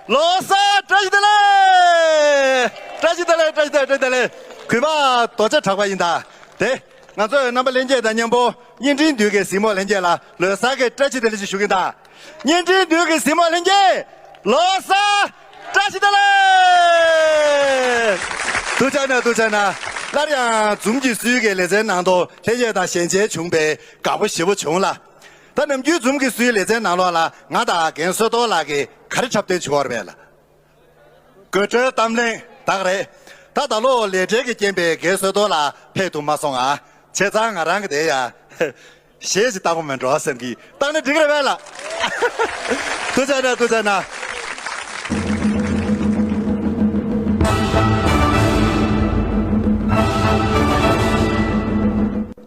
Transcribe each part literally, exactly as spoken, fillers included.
ལོ་གསར་བཀྲ་ཤིས་བདེ་ལེགས། བཀྲ་ཤིས་བདེ་ལེགས། བཀྲ་ཤིས་བདེ་ལེགས། བཀྲ་ཤིས་བདེ་ལེགས། གུས་པ་རྡོ་རྗེ་གྲགས་པ་ཡིན་ད། དེ་ང་ཚོས་རྣམ་པ་ལྷན་རྒྱས་དང་མཉམ་པོ་བརྙན་འཕྲིན་འདུས་ཀྱི་གཟིགས་མོ་ལྷན་རྒྱས་ལ་ལོ་གསར་གྱི་བཀྲ་ཤིས་བདེ་ལེགས་ཞུ་གི་ཡིན་ད། བརྙན་འཕྲིན་འདུས་ཀྱི་གཟིགས་མོ་ལྷན་རྒྱས། ལོ་གསར་བཀྲ་ཤིས་བདེ་ལེགས། ཐུགས་རྗེ་གནང་། ཐུགས་རྗེ་གནང་། སླར་ཡང་འཛུམ་གྱིས་བསུའི་གི་ལེ་ཚན་ནང་དུ་ལྷན་རྒྱས་དང་ཞལ་མཇལ་བྱུང་བས་དགའ་པོ་ཞེ་པོ་བྱུང་ལ། ད་ནམ་རྒྱུན་འཛུམ་གྱིས་བསུའི་ལེ་ཚན་ནང་ལོགས་ལ་ང་དང་རྒན་བསོད་རྡོར་ལགས་ཀྱིས་ག་རེ་འཁྲབ་སྟོན་བྱེད་ཀྱི་ཡོད་རེད་པས་ལགས། དགོད་བྲོའི་གཏམ་གླེང་དག་རེད། ད་ད་ལོ་ལས་བྲེལ་གྱི་རྐྱེན་པས་རྒན་བསོད་རྡོར་ལགས་ཕེབས་ཐུབ་མ་སོང་ང་། བྱས་ཙང་ང་རང་གི་དེ་ཡ། གཞས་ཞིག་བཏང་དགོས་མེད་འགྲོ་བསམ་གྱིས་བཏང་ན་འགྲིག་གི་རེད་པས་ལགས། ཐུགས་རྗེ་གནང་། ཐུགས་རྗེ་གནང་།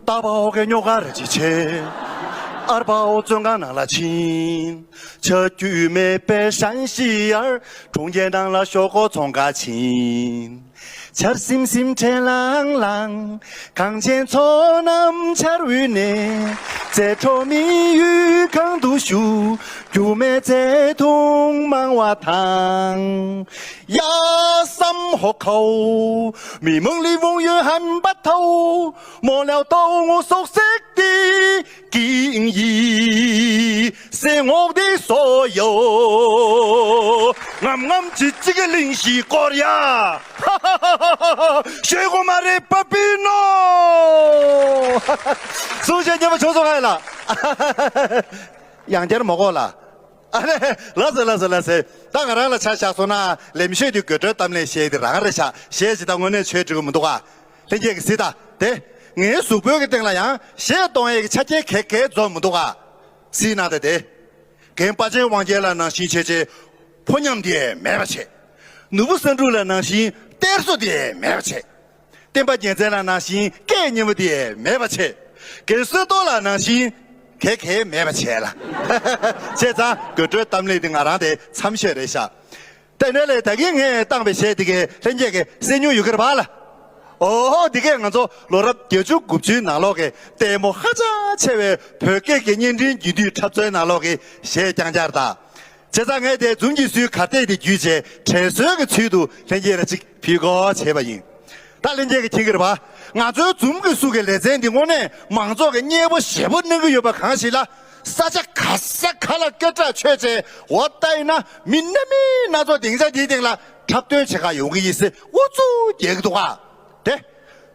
རྟ་བོ་གི་སྨྱུག་ཁ་རལ་གྲི་ཆེ། ཨར་བོ་བཙོན་ཁང་ནང་ལ་ཕྱིན། ཆ་རྒྱུས་མེད་པའི་ཧྲན་ཞི་ཡར། གྲོང་ཁྱེར་ནང་ལ་ཤོག་གུ་བཙོང་ག་ཕྱིན། ཆར་ཟིམ་ཟིམ་དྲན་ལང་ལང་། གངས་ཅན་ཚོགས་རྣམས་ཆར་འོད་ནས། མཛེས་སྤྲོ་མི་ཡུལ་གང་དུ་བཞུགས། རྒྱུས་མེད་བརྩེ་དུང་མང་བ་དང་། ཡ་སམ་ཧོ་ཁའོ། མི་མང་ལི་བོང་ཡོད་ཧན་པ་ཐའོ། མོ་ལའོ་ཏའོ་ངོ་སོག་སེག་ཏི། ཀིང་ཡི། སེ་ངོག་དེ་སོ་ཡོ། ངམ་ངམ་ཅི་ཅི་གི་གླིང་ཞིག་སྐོར་ཡ། ཤོད་གོ་མ་རེད་པ་པི་ནོ། གསུང་བཤད་སྙན་པོ་བྱུང་སོང་ཧ་ལ། ཡང་བསྐྱར་མ་གོ་ལ། ཨ་ལས། ལགས་སོ་ལགས་སོ་ལགས་སོ། ད་ང་རང་ལ་ཆ་བཞག་སོང་ན་ལེམ་ཤོད་དེ་དགོད་བྲོའི་གཏམ་གླེང་བཤད་དེ་རང་རེད་ཤག་གཞས་ཅིག་ད་དངོས་གནས་ཆོས་འགྲིག་གི་མི་འདུག་ག་ལྷན་རྒྱས་ཀྱིས་གཟིགས་དང་དེ། ངའི་གཟུགས་པོའི་གི་སྟེང་ལ་ཡང་གཞས་གཏོང་ཡས་ཀྱི་ཆ་རྐྱེན་ག་གེ་འཛོམས་མི་འདུག་ག་གཟིགས་གནང་དང་དེ། རྒན་དཔའ་ཆེན་དབང་རྒྱལ་ལགས་ནང་བཞིན་བྱས་བྱས། ཕོ་ཉམས་དེ་མེད་པ་བྱས། ནོར་བུ་བསམ་འགྲུབ་ལགས་ནང་བཞིན་གཏེར་བཟོ་དེ་མེད་པ་བྱས། བསྟན་པ་རྒྱལ་མཚན་ལགས་ནང་བཞིན་སྐད་སྙན་པོ་དེ་མེད་པ་བྱས། རྒན་བསོད་རྡོར་ལགས་ནང་བཞིན་ག་གེ་མེད་པ་བྱས་ལ། བྱས་ཙང་དགོད་བྲོའི་གཏམ་གླེང་དེ་ང་རང་དེ་མཚམས་བཞག་རེད་ཤག་དེ་ནས་ལས་ད་གིན་ངས་བཏང་བའི་གཞས་དེ་གའི་ལྷན་རྒྱས་ཀྱིས་གསན་མྱོང་ཡོད་ཀྱི་རེད་པ་ལ། ཨོ་ཧོ། འདི་གས་ང་ཚོ་ལོ་རབས་བརྒྱད་ཅུ་དགུ་བཅུའི་ནང་ལོགས་ཀྱི་ལྟད་མོ་ཧ་ཅང་ཆེ་བའི་བོད་སྐད་ཀྱི་བརྙན་འཕྲིན་རྒྱུན་མཐུད་འཁྲབ་སྟོན་ནང་ལོགས་ཀྱི་གཞས་རྐྱང་རྐྱང་རེད་ད། བྱས་ཙང་ངས་དེ་འཛུམ་གྱིས་བསུའི་གར་སྟེགས་དེ་བརྒྱུད་བྱས་དྲན་གསོའི་གི་ཚུལ་དུ་ལྷན་རྒྱས་ལ་ཅིག་ཕུལ་དགོས་བྱས་པ་ཡིན། ད་ལྷན་རྒྱས་ཀྱིས་མཁྱེན་གྱི་རེད་པ། ང་ཚོའི་འཛུམ་གྱིས་བསུ་གི་ལེ་ཚན་འདི་དངོས་གནས་མང་ཚོགས་ཀྱིས་མཉེས་པོ་ཞེ་པོ་གནང་གི་ཡོད་པ་གང་ཞིག་ལ། ས་ཆ་ག་ས་ག་ལ་སྐད་གྲགས་ཆོད་བྱས་འོ་ལྟ་ཡིན་ན་མི་སྣ་མི་སྣ་ཚོགས་སྡིངས་ཆ་འདིའི་སྟེང་ལ་འཁྲབ་སྟོན་བྱེད་ག་ཡོང་གི་ཡིན་ཟེར་ཨུ་ཚུགས་རྒྱག་གི་འདུག་ག་དེ།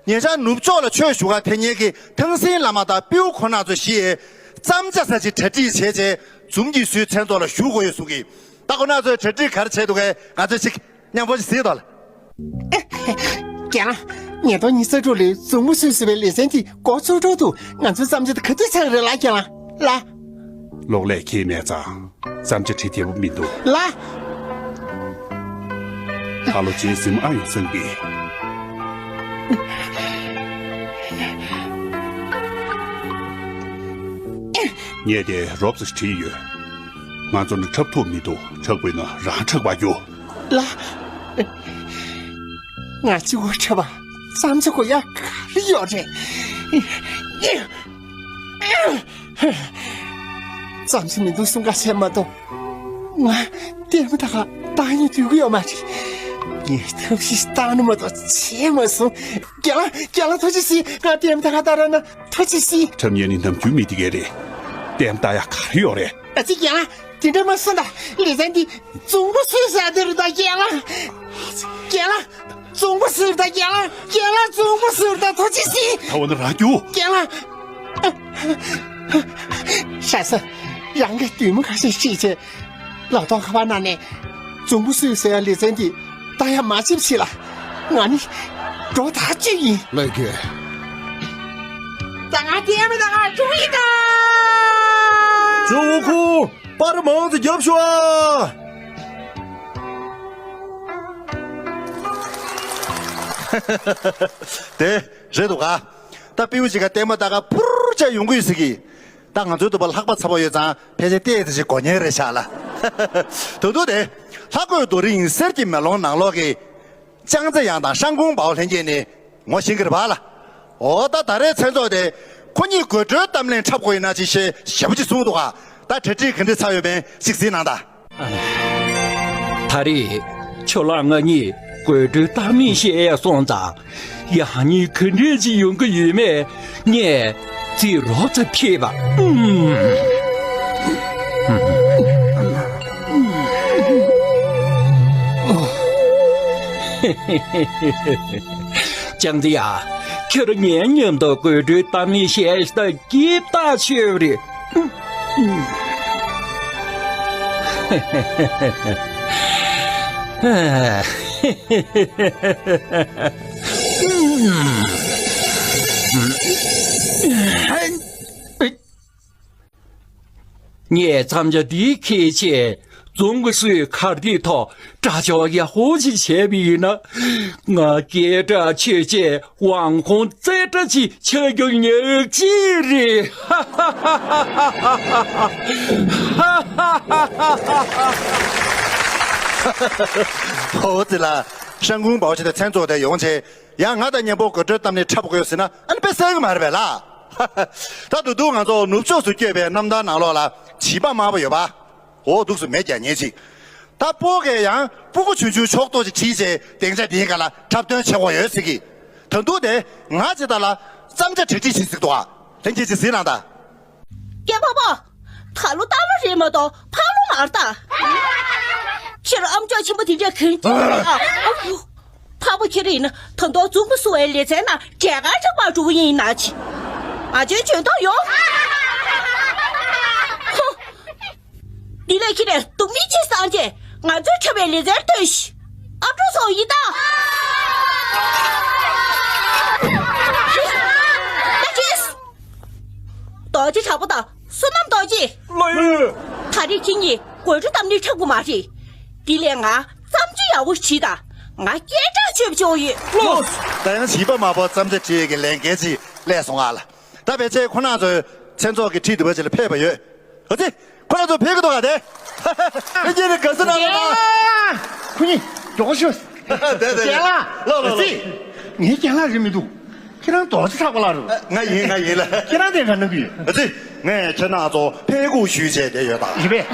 ཉེ་ཆར་ནུབ་ཕྱོགས་ལ་ཆོས་ཞུ་ག་ཕེབས་མཁན་གྱི་ཐང་སིང་བླ་མ་དང་སྤྲེའུ་ཁོ་ན་ཚོ་བཞི་ཡིས་བརྩམས་བྱ་ས་ཅིག་གྲ་སྒྲིག་བྱས་བྱས་འཛུམ་གྱིས་བསུའི་མཚན་ཚོགས་ལ་ཞུགས་དགོས་ཡོད་གསུང་གི། ད་ཁོ་ན་ཚོས་གྲ་སྒྲིག་ག་རེ་བྱས་འདུག་གས། ང་ཚོས་ཅིག་མཉམ་པོ་ཞིག་གཟིགས་དང་། རྒན་ལགས། ཉིས་སྟོང་ཉི་ཤུ་རྩ་དྲུག་ལོའི་འཛུམ་གྱིས་བསུ་ཟེར་བའི་ལེ་ཚན་དེ་འགོ་ཚུགས་འགྲོ་དུས་ང་ཚོའི་བརྩམས་ཆོས་དེ་ག་དུས་ཚར་རེད་ལགས་རྒན་ལགས། ལགས། གློག་ཀླད་ཁྱེར་མེད་ཙང་བརྩམས་ཆོས་བྲིས་བདེ་པོ་མི་འདུག་ལགས། ད་ལོ་རྗེས་ཟིན་ཨ་ཡོང་བསམ་གི། ངས་དེ་རོབ་ཙམ་བྲིས་ཡོད། ང་ཚོ་ནི་འཁྲབ་ཐུབ་མི་འདུག་འཁྲབ་དགོས་ན་རང་འཁྲབ་པར་རྒྱུགས། ལགས། ང་གཅིག་པོ་འཁྲབ་པ་བརྩམས་ཆོས་དགོས་ཡག་ག་རེ་ཡོད་རེད། བརྩམས་ཆོས་མི་འདུག་གསུང་ག་བྱས་མ་གཏོགས། ང་ལྟད་མོ་ལྟ་ག་ཏང་ཡོང་འདོད་ཀྱི་ཡོད་མ་རེད། ངས་ཐབས་ཤེས་བཏང་ན་མ་གཏོགས་བྱས་མ་སོང་། རྒན་ལགས། རྒན་ལགས་ཐུགས་རྗེ་གཟིགས། ང་ལྟད་མོ་ལྟ་ག་ལྟ་ར་ན་ཐུགས་རྗེ་གཟིགས། འཁྲབ་མཁན་ནི་ནམ་རྒྱུན་མི་དེ་གས་རེད། ལྟད་མོ་ལྟ་ཡག་ག་རེ་ཡོད་རེད། ཨ་ཙི་རྒན་ལགས། དེ་འདྲ་མ་གསུངས་དང་། ལེ་ཚན་འདི་འཛུམ་པོ་བསུ་ཟེར་དེ་རེད་ད་རྒན་ལགས། རྒན་ལགས། འཛུམ་པོ་བསུ་རེད་ད་རྒན་ལགས། རྒན་ལགས་འཛུམ་པོ་བསུ་རེད་ད་ཐུགས་རྗེ་གཟིགས། ད་འོ་ན་རང་རྒྱུགས། རྒན་ལགས། ཤ་ས། རང་གིས་བདུད་མོ་ཁ་ཤས་ཤེས་བྱས། ལག་ཐོག་ཁ་པར་ནང་ནས་འཛུམ་པོ་བསུ་ཟེར་ཡ་ལེ་ཚན་འདི་ལྟ་ཡ་མ་བྱེད་ཕྱིར་ལ། ང་ནི་འགྲོ་ཐག་ཆོད་ཡིན། ལགས་ཀྱི། ད་ང་ལྟད་མོ་ལྟ་ག་འགྲོ་ཡིན་ད། ཇོ་བོ་ཁོང་པར་མང་ཙམ་རྒྱབ་ཤོག་ཨ། དེ་རེད་འདུག་ག་ད་སྤྲེའུ་གཅིག་ག་ལྟད་མོ་ལྟ་ག་འཕུར་ཆ་ཡོང་གི་ཡོད་ཟེར་གི། ད་ང་ཚོའི་འདུག་པ་ལྷགས་པ་ཚ་པོ་ཡོད་ཙང་ཕལ་ཆེར་བལྟས་ཚེ་ཅིག་གོ་ཉན་རེད་ཤག་ལ། ད་དུང་དེ་ལྷ་རྒོད་རྡོ་རིང་གསེར་གྱི་མེ་ལོང་ནང་ལོགས་ཀྱི་ཅང་ཙེ་ཡང་དང་ཧྲང་ཀུང་པའོ་ལྷན་རྒྱས་ནས་ངོ་ཤེས་ཀྱི་རེད་པ་ལ། འོ་ད་ད་རེས་མཚན་ཚོགས་དེ་ཁོ་གཉིས་དགོད་བྲོའི་གཏམ་གླེང་འཁྲབ་དགོས་ཡིན་ན་ཅིག་བཤད་ཞེ་པོ་ཅིག་གསུངས་འདུག་ག་ད་གྲ་སྒྲིག་ག་འདྲ་ཚར་ཡོད་མེད་ཅིག་གཟིགས་གནང་དང་། ད་རེས་ཁྱོད་ལ་ང་གཉིས་དགོད་བྲོའི་གཏམ་གླེང་བཤད་ཡས་སོང་ཙང་། ཡང་སྙིང་ག་འདྲས་ཅིག་ཡོང་གི་ཡོད་མེད་ངས་རྩིས་རོབ་ཙམ་ཕྱེས་པ། ཨུམ། ཅང་ཙེ་ཡ། ཁྱོད་ངའི་མཉམ་དུ་དགོད་བྲོའི་གཏམ་གླེང་བཤད་ཤེས་ན་སྐྱིད་ཐག་ཆོད་པ་རེད། ངས་མཚམས་ཆ་འདི་འཁེལ་ཆེད་རྫོང་གི་སྲོལ་གར་སྟེགས་ཐོག་སྐྲ་བཅོ་ཡག་པོ་ཞིག་བྱས་པ་ཡིན་ན། ང་སྐད་གྲགས་ཆོད་ཆེད་དབང་ཁོང་རྩེ་གྲ་ཅིག་ཆགས་རྒྱུ་ཉག་གཅིག་རེད། ཧོ་ཙི་ལ། ཧྲན་ཀུང་པའོ་ཆེ་དེ་མཚན་ཚོགས་དེ་ཡོང་ཆེད། ཡང་ང་དང་མཉམ་པོ་དགོད་བྲོའི་གཏམ་གླེང་འཁྲབ་དགོས་ཟེར་ན་ཨ་ནི་དཔེ་གསལ་གི་མ་རེད་པས་ལ། ད་དུ་དུ་ང་ཚོ་ནུབ་ཕྱོགས་སུ་བསྐྱོད་པའི་རྣམ་ཐར་ནང་ལོགས་ལ་བྱིས་པ་དམར་པོ་ཡོད་པ། འོ་འདུག་སུ་མེད་ཀྱང་ཉེ་ཅིག་ད་སྤོ་གས་ཡང་སྤུ་གུ་ཆུང་ཆུང་ཕྱོགས་གཏོགས་ཅིག་ཁྲིད་བྱས་སྡིངས་ཆ་འདིའི་སྒང་ལ་འཁྲབ་སྟོན་བྱེད་དགོས་ཡོད་ཟེར་གི། ད་དུ་དེ་ང་ཇི་ལྟར་ལ་བརྩམ་བྱ་གྲ་སྒྲིག་བྱེད་ཟིག་འདུག་ཨ། ལྷན་རྒྱས་ཅིག་གཟིགས་གནང་ད། རྒན་པོ་པོ། ད་ལོ་རྟ་ལོ་རེད་མ་གཏོགས་ཕག་ལོ་མ་རེད་ད། ཁྱེད་རང་ཨམ་ཅོག་ཆེན་པོ་དེ་འདྲས་གང་ཅི་རེད་ཨ། ཨ་ཕུ། ཕག་པ་ཁྱེད་རང་ཡིན་ན་ད་དུང་རྫོང་དུ་སོང་བའི་ལེ་ཚན་ནང་གྲལ་ཁར་ཆགས་པར་འགྲོ་གི་ཡིན་ན་ཅི། ང་ཚོའི་འཇོན་ཐང་ཡོང་། ཧུ། འདི་ལས་ཁྱེད་རང་སྡུག་མིག་ཅིག་སངས་རྒྱས་ང་ཚོའི་འཁྲབ་པའི་ལེ་ཚན་སྟོན་ཞིག་ཨ་འགྲོ་སོང་ཡིན་ད། ད་ཅི། རྡོ་རྗེ་དྲག་པོ་དང་བསོད་ནམས་རྡོ་རྗེ། ལགས་ཡོད། ད་རེས་ཁྱེད་གཉིས་དགོད་བྲོ་གཏམ་གླེང་འཁྲབ་དགོས་མ་རེད། འདི་ལས་ང་བརྩམ་བྱ་ཡག་པོ་བྲིས་དང་ང་སྐད་གྲགས་ཆོད་པ་བྱུང་ཡོད། ལགས། ད་ཡང་བྱིས་པ་དམར་པོ་བརྩམ་བྱ་བྲིས་ཡས་ཀྱི་ལས་འགན་ཅིག་སླེབས་སོང་ཨ་ལ། ད་ཕལ་ཆེར་ཁོ་རང་ཚོའི་མཚན་ཚོགས་ཀྱི་ཁྲིད་དུ་བ་ཅིག་ལ་ཕེབས་པ་ཡོད། ཨ་ཙི། ཁོ་རང་ཚོ་ཕེབས་ཀྱི་འདུག་ག་དེ། ཨ་ཅེ་ནི་དགའ་བསུ་གནང་རོགས་གནང་། ཁོ་གཉིས་མགྱོགས་ཤོག་དེ་དེ་རྒན་ལགས། ལགས་ལགས་ལགས། ངའི་རྒན་ལགས་རེད་མི་འདུག་ཁྱེད་རང་རྡོ་རྗེ་གྲགས་པ་ལགས་རེད། ང་ཡིན་ང་ཡིན་ལ། ཁྱེད་རང་དེ་ག་ན་གི་ཡོད། ཨ་ཙི། ངས་ཁྱེད་རང་ཚོ་ཕེབས་སྒུག་ཞུས་བྱས་བསྡད་ཡོད་ད། རེད་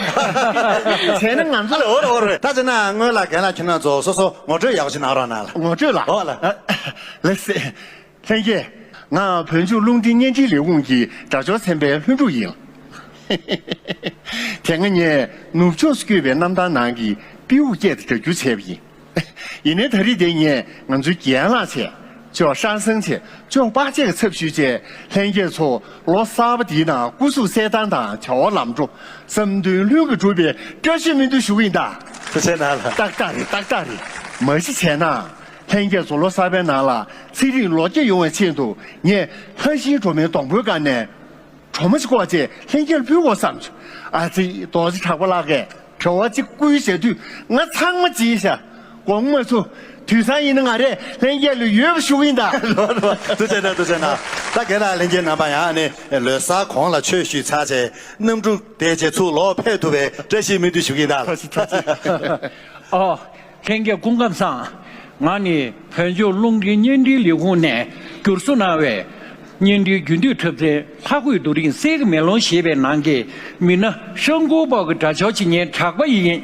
པས། བྱས་ན་ང་ཚོ། ཨ་ལེ་འོ་རེད་འོ་རེད། ད་བྱས་ན་སྔོན་ལ་རྒན་ལགས་ཁྱེད་རང་ཚོ་སོ་སོ་ངོ་སྤྲོད་ཡག་པོ་ཞིག་གནང་རོགས་གནང་ལ། ངོ་སྤྲོད་ལ། འོ་ལ། ལགས་སེ། ལྷན་རྒྱས། ང་བོད་ལྗོངས་རླུང་འཕྲིན་བརྙན་འཕྲིན་ལས་ཁུངས་ཀྱི་སྒྲ་སྦྱོར་ཚན་པའི་ལྷུན་གྲུབ་ཡིན། དེ་སྔ་ངས་ནུབ་ཕྱོགས་སུ་བསྐྱོད་པའི་རྣམ་ཐར་ནང་གི་སྤྲེའུ་སྐད་དེ་སྒྲ་སྒྱུར་བྱས་པ་ཡིན། ཡིན་ནའི་ད་རེས་དེ་ངས་ང་ཚོའི་རྒན་ལགས་བྱས། ཅོག་ཧྲང་སང་བྱས། ཅོག་པག་བཅས་ཀྱི་ཚབ་ཞུས་བྱས། ལྷན་རྒྱས་ཚོ་ལོ་གསར་པ་འདིའི་ནང་སྐུ་གཟུགས་གསལ་ཐང་དང་བྱ་བ་ལམ་འགྲོ། བསམ་དོན་ལྷུན་གྱིས་འགྲུབ་པའི་བཀྲ་ཤིས་སྨོན་འདུན་ཞུ་གི་ཡིན་ད། ཐུགས་རྗེ་གནང་ལགས། ཏག་ཏག་རེད་ཏག་ཏག་རེད། མ་གཞི་བྱས་ན། ལྷན་རྒྱས་ཚོ་ལོ་གསར་པའི་ནང་ལ་ཚེ་རིང་ལོ་བརྒྱ་ཡོང་བའི་ཆེད་དུ་ངས་ལྷ་ཤིང་སྒྲོལ་མའི་སྡོང་པོའི་སྒང་ནས་གྲོ་མ་ཞིག་བཀོག་བྱས་ལྷན་རྒྱས་ལ་ཕུལ་དགོས་བསམ་བྱུང་། ཨ་ཙི། རྡོ་རྗེ་གྲགས་པ་ལགས་ཀྱིས་གྲོ་བ་གཅིག་བསྐུར་བྱས་དུས་ང་ཚང་མ་བརྗེད་ཤག་དགོངས་མ་ཚོམ། དུས་སང་ཡིན་ན་ང་རས་ལྷན་རྒྱས་ལ་ཡོད་པ་ཞུ་གི་ཡིན་ད། ལོ་ལོ། ཐུགས་རྗེ་གནང་ཐུགས་རྗེ་གནང་། ད་རྒན་ལགས་ལྷན་རྒྱས་རྣམ་པ་ཡང་ནི་ལོ་གསར་གོང་ལ་ཆོས་ཞུས་ཚར་བྱས་གནམ་གྲུ་བསྡད་བྱས་ཚུར་ལོག་ཕེབས་ཐུབ་པའི་བཀྲ་ཤིས་སྨོན་འདུན་ཞུ་གི་ཡིན་ད། ཐུགས་རྗེ་ཐུགས་རྗེ། ཨོ། ལྷན་རྒྱས་སྐུ་ཁམས་བཟང་། ང་ནི་བོད་ལྗོངས་རླུང་འཕྲིན་བརྙན་འཕྲིན་ལས་ཁུངས་ནས་བསྒྱུར་བཟོ་གནང་བའི་བརྙན་འཕྲིན་རྒྱུན་མཐུད་འཁྲབ་ཚན་ལྷ་རྒོད་རྡོ་རིང་གསེར་གྱི་མེ་ལོང་ཞེས་པའི་ནང་གི་མི་སྣ་ཧྲན་ཀུང་པའོ་གི་སྒྲ་སྦྱོར་བྱེད་མཁན་གྲགས་པ་ཡིན།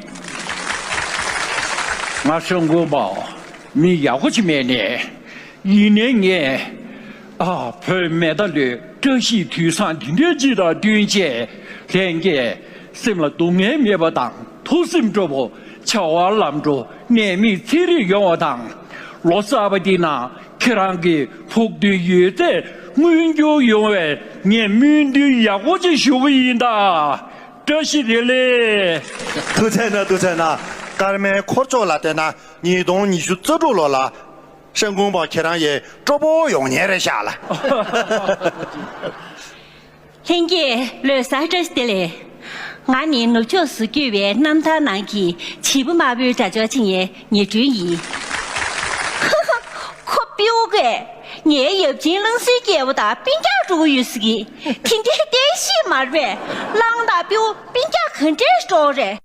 ང་ཧྲན་ཀུང་པའོ་མི་ཡག་པོ་ཅིག་མེད་ནས། ཡིན་ནའི་ངས། ཨ། བོད་མེ་མདའ་ལོའི་བཀྲ་ཤིས་དུས་བཟང་འདི་འདྲའི་ཅིག་དང་བསྟུན་བྱས། ལྷན་རྒྱས་སེམས་ལ་སྡུག་བསྔལ་མེད་པ་དང་ཐུགས་སེམས་སྤྲོ་པོ། བྱ་བ་ལམ་འགྲོ་ནད་མེད་ཚེ་རིང་ཡོང་བ་དང་། ལོ་གསར་པ་འདི་ནང་ཁྱེད་རང་གི་ཕུགས་འདུན་ཡོད་ཚད་མངོན་འགྱུར་ཡོང་བའི་ངས་སྨོན་འདུན་ཡག་པོ་ཅིག་ཞུ་གི་ཡིན་ད། བཀྲ་ཤིས་བདེ་ལེགས། ཐུགས་རྗེ་གནང་ཐུགས་རྗེ་གནང་། སྐར་མའི་འཁོར་ཕྱོགས་ལ་བལྟས་ན་ཉིས་སྟོང་ཉི་ཤུ་རྩ་དྲུག་ལོ་ལ། ཧྲན་ཀུང་པའོ་ཁྱེད་རང་ཡང་སྤྲོ་པོ་ཡོང་མཁན་རེད་ཤག་ལ། ལྷན་རྒྱས་ལོ་གསར་བཀྲ་ཤིས་བདེ་ལེགས། ང་ནི་ནུབ་ཕྱོགས་སུ་བསྐྱོད་པའི་རྣམ་ཐར་ནང་གི་བྱིས་པ་དམར་པོའི་སྒྲ་སྦྱོར་བྱེད་མཁན་ཉི་སྒྲོན་ཡིན། ཁོ་སྤྲེའུ་གས་ངའི་ཡབ་ཆེན་གླང་སྲས་རྒྱལ་པོ་དང་སྤུན་ཀྱག་འགྲོ་གི་ཡོད་ཟེར་གི། དེ་འདྲའི་བསྟན་བཤིག་མ་རེད་པས། གླང་དང་སྤྲེའུ་སྤུན་ཀྱག་ག་འདྲས་འགྲོ་རེད།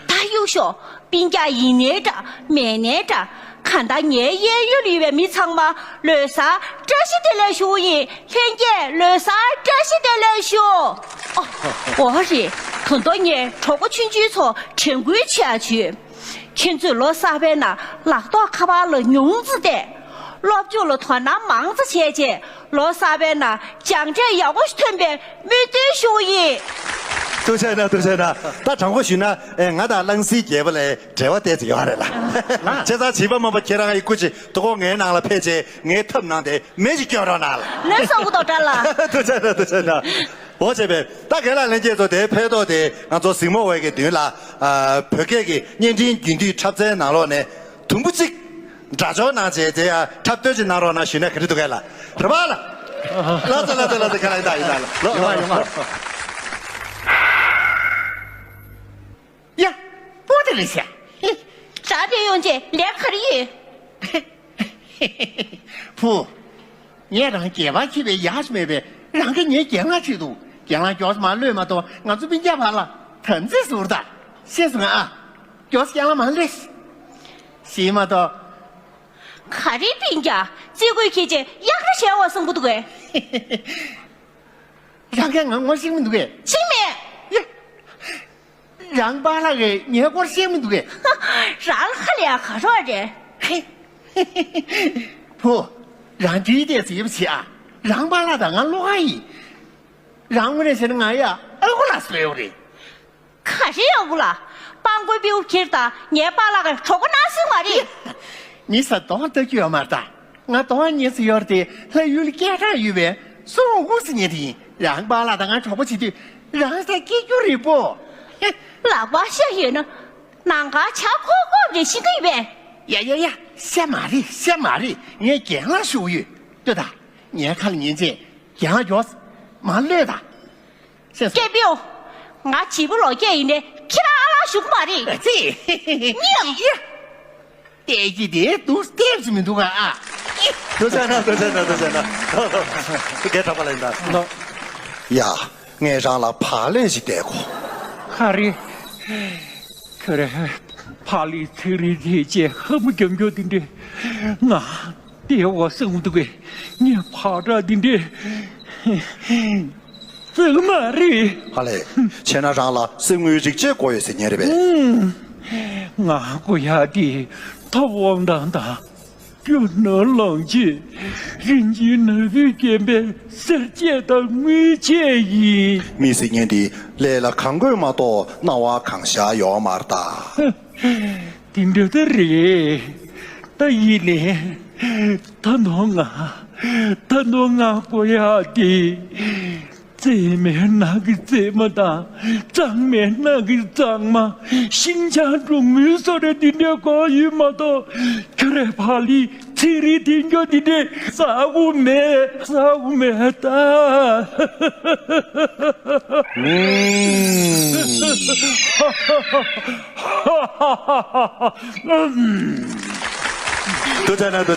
ད་གཡུག་ཤོག་སྤུན་ཀྱག་ཡིན་ནའི་འདྲ་མེད་ནའི་འདྲ། གང་ལྟར་ངའི་གཡས་གཡོན་ལ་ཡོད་པའི་མི་ཚང་མ་ལོ་གསར་བཀྲ་ཤིས་བདེ་ལེགས་ཞུ་གི་ཡིན། ལྷན་རྒྱས་ལོ་གསར་བཀྲ་ཤིས་བདེ་ལེགས་ཞུ། ཨོ། འོ་རེད། ད་དུང་ངས་གྲོགས་པོ་ཆུང་ཆུང་ཚོ་དྲན་སྐུལ་བྱེད་ཡ་བྱོས། ཁྱེད་ཚོས་ལོ་གསར་པའི་ནང་ལག་ཐོག་ཁ་པར་ལ་ཉུང་ཙམ་བལྟས། སློབ་སྦྱོང་ལ་དོ་སྣང་མང་ཙམ་བྱས་རྗེས་ལོ་གསར་པའི་ནང་སྦྱངས་འབྲས་ཡག་པོ་ཞིག་ཐོན་པའི་སྨོན་འདུན་ཞུ་ཡིན། ཐུགས་རྗེ་གནང་། ཐུགས་རྗེ་གནང་། ད་དྲང་པོ་ཞུས་ན་ཨེ་ང་དང་གླང་སྲིན་རྒྱལ་པོ་ལ་འབྲེལ་བ་ཏོག་ཙམ་ཡོད་རེད་ལ། བྱས་ཙང་བྱིས་པ་རྨོངས་པ་ཁྱེད་རང་གི་སྐུ་མཁྱེན་དོ་དགོང་ངའི་ནང་ལ་ཕེབས་རྗེས་ངའི་ཐབ་ནང་དེ་མེ་ཞིག་སྐྱོན་རོགས་གནང་ལ། ལན་གསུང་གི་འདུག་དྲ་ལ། ཐུགས་རྗེ་གནང་། ཐུགས་རྗེ་གནང་། འོ་བྱས་པས་ད་རྒན་ལགས་ལྷན་རྒྱས་ཚོ་དེ་ཕེབས་ཐོག་དེ་ང་ཚོ་གཟིགས་མོ་བ་གི་མདུན་ལ་ཨ་བོད་སྐད་ཀྱི་བརྙན་འཕྲིན་རྒྱུན་མཐུད་འཁྲབ་ཚན་ནང་ལོགས་ནས་དུམ་བུ་གཅིག་འདྲ་ཆོག་གནང་བྱས་དེ་ཡང་འཁྲབ་སྟོན་ཅིག་གནང་རོགས་གནང་ཞུས་ན་ག་འདྲ་འདུག་གས་ལ། རེད་པ་ལ། ལགས་སོ་ལགས་སོ་ལགས་སོ། ཁ་ལག་ཡིན་ད་ཡིན་ད་ལ། ཡོང་ང་ཡོང་ང་། ཡ། པོ་དེ་རེད་ཤག་རང་དེ་ཡོང་རྗེས་ལས་ག་རེ་ཡོད། བུ། ངས་རང་སྐྱེས་པ་འཆི་བའི་ཡ་ཞིག་མེད་པས་རང་གིས་ངའི་གྱེན་ལངས་བྱེད་འདུག་གྱེན་ལངས་མགྱོགས་མ་གློད་མ་གཏོགས་ང་ཚོ་སྤུན་ཀྱག་བར་ལ་དམ་ཚིག་ཟུར་ད། ཤེས་སོང་ངས་ཨ། མགྱོགས་གྱེན་ལངས་མ་གློད། ཤེས་མ་གཏོགས། ག་རེ་སྤུན་ཀྱག་རྩིས་དགོས་ཁྱེད་ཀྱིས་གཡག་ར་བྱས་བ་གསུང་གི་འདུག་གས། རང་གིས་ང་ངོ་ཤེས་མི་འདུག་གས། ཤེས་མེད། ཡ། རང་པཱ་ལགས་ཀྱིས་ངའི་སྐོར་ཤེས་མི་འདུག་གས། རང་ལ་ཧ་ལས་ཡ་ག་རོགས་རེད། བུ། རང་འདྲིས་ཏོག་ཙམ་ཡོད་པ་བྱེད་ཨ། རང་པཱ་ལགས་དང་ང་བློ་ཁ་ཡིན། རང་དངོས་གནས་བྱས་ན་ང་ཡ་ཨ་ཁུ་ལགས་སུ་ཡོད་རེད། ག་རེ་ཨ་ཁུ་ལགས། སྤྲང་པོའི་པེའུ་ཁྱེར་དང་ངའི་པཱ་ལགས་ཀྱི་གྲོགས་པོ་གནང་སྲིད་མ་རེད། མི་ས་གདོང་ལྟ་རྒྱུ་ཡོད་མ་རེད་ད། ང་གདོང་གཉེར་སྲིད་ཡོད་རེད་དེ་ལྷ་ཡུལ་སྐད་གྲགས་ཡོད་པའི་སུ་ཨ་ཁུ་ཟེར་མཁན་དེ་ཡིན། རང་པཱ་ལགས་དང་ང་གྲོགས་པོ་བྱེད་དུས་རང་ས་སྐྱེ་རྒྱུ་རེད་པོ། ལག་པ་ཤ་ཡོད་ན་ནང་ཁ་ཇ་ཁོག་ཁོག་རེད་ཤེས་ཀྱི་ཡོད་པས། ཡ་ཡ་ཡ། ཤ་མ་རེད་ཤ་མ་རེད། ངས་གྱེན་ལངས་ཞུ་གི་ཡོད། ལྟོས་དང་། ངའི་ཁ་ལ་ཉན་བྱས་གྱེན་ལངས་མགྱོགས། མ་གློད་དང་། ཤེས་སོང་། སྐྱེས་པོ། ང་བྱིས་པ་ལོ་བརྒྱད་ཡིན་ནའི་ཁྱེད་རང་ཨ་ལགས་ཞུ་གི་མ་རེད། ཨ་ཙི། ཉམས། ཡ། བལྟས་ཀྱི་དེ་འདུག་བལྟས་སུ་མི་འདུག་ག་ཨ། ཐུགས་རྗེ་གནང་། ཐུགས་རྗེ་གནང་། ཐུགས་རྗེ་གནང་། དེ་གའི་གྲགས་པ་ལ་ཡིན་ད། ཡ། ངས་རང་ལ་བག་ལེབ་ཅིག་སྟེར་གོ། ག་རེ། ཁྱོད་རང་བག་ལེབ་ཚིག་རིས་དེ་བཅས་ཧ་མ་གྱོང་གྱོང་དེ་འདྲས་ང་སྟེར་བ་སེམས་འདུག་གས། ངས་བག་ཁྲ་དེ་འདྲས་བཙལ་མ་རེད། ཧ་ལས། བྱས་ན་རང་ལ་གསེར་དངུལ་རིགས་ཆད་དགོས་ཡོད་ཟེར་མཁན་རེད་པས། ང་དགོས་ཡག་དེ་ཐོབ་དབང་ཐང་དང་། རྒྱུ་ནོར་ལོངས་སྤྱོད། རིན་ཆེན་ནོར་བུས་བརྒྱན་པའི་གསེར་ཆས་དང་དངུལ་ཆས་ཡིན། མི་ཟེར་མཁན་འདི་ལས་ལ་གང་དགོས་མ་གཏོགས་སྣང་བ་གང་ཤར་ཡོད་མ་རེད་ད། དེ་འདྲ་ད་རེད། ད་ཡིན་ནའི་ད་དུང་ང་ད་དུང་ང་དགོས་ཡག་དེ། བཙེམས་མའི་ནང་གི་བཙེམས་མ་དང་། གཙང་མའི་ནང་གི་གཙང་མ། ཤིང་བྱང་གྲོང་མོའི་བཟོ་གྲྭ་འདི་འདྲའི་སྐོར་ཡིན་མ་གཏོགས། ཁྱོད་རའི་བག་ལེབ་ཚིག་རིས་འདི་འདྲ་འདི་འདྲའི་ཟ་གི་མེད། ཟ་གི་མེད་ད། ཐུགས་རྗེ་གནང་། ཐུགས་རྗེ་གནང་།